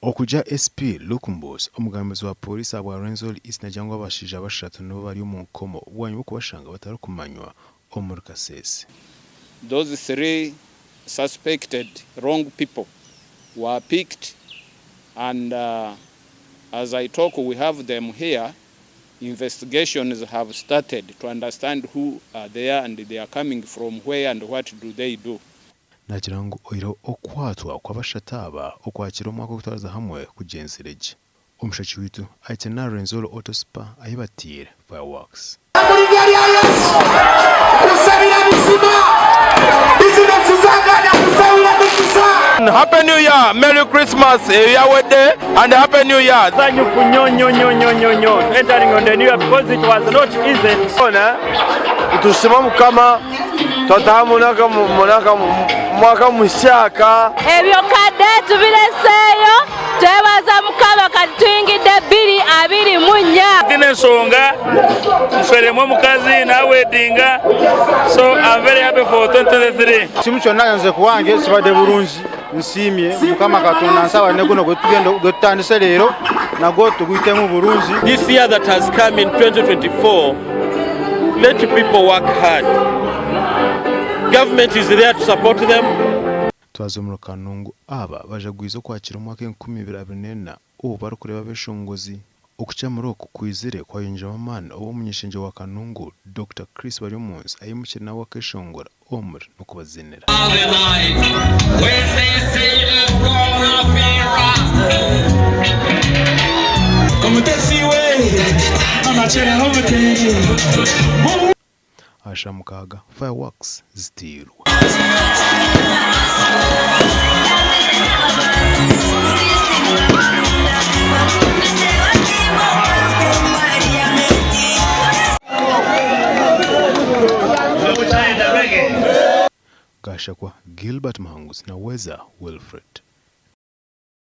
Okugya SP Luke Mbuusi, omugambizi wa Pooriisi ahabwa Rwenzori East nagira ngu abashaija bashatu nibo bari omu nkomo bwanyima y'okubashanga batarikumanywa omuri Kasese. Those three suspected wrong people were picked and as I talk we have them here, investigations have started to understand who are there and they are coming from where and what do they do. Naagira ngu oihireho okukwatwa kw'abashatu aba, okwakira omwaka ogutwariza hamwe kugyenzire gye. Omushaki waitu ahikire n'aha Rwenzori Auto Spa ahi bataire fireworks. Omu linya rya Yesu, nkusabira buzima, bizinesi zagaana nkusabira mukisa. Happy new year, merry Christmas eyo yawedde and happy new year. Musanyufu nnyo nnyo nnyo nnyo nnyo nnyo entering on the new year because it was not easy. Nitusiima Mukama twataha mwaka muhyaka. Ebyo kade tubireseeyo twebaza mukama kati tuyingidde 2024. Tine ensonga nshweremu omukazi nawedinga so I'm very happy for 2023. Kimu kyona nze kuwange kibadde burungi nsiimye mukama katonda nsaba neguno gwetutandise leero nagwo tugwitemu burungi. This year that has come in 2024 let people work hard government is there to support them. Twaza omuri Kanungu aba bajagwize okwakira omwaka 2024 obu barikureeba abeshongozi. Okukyamura oku kwizire kwayongyeramu amaani obu omuny'ishengyero wa Kanungu, Dokita Chris Baryomunsi aimukire nawe akeshongora omuri n'okubazinira. Aha shaaha mukaaga, fireworks ziteirwe. Gashakwa Gilbert Muhanguzi na Weza Wilfred.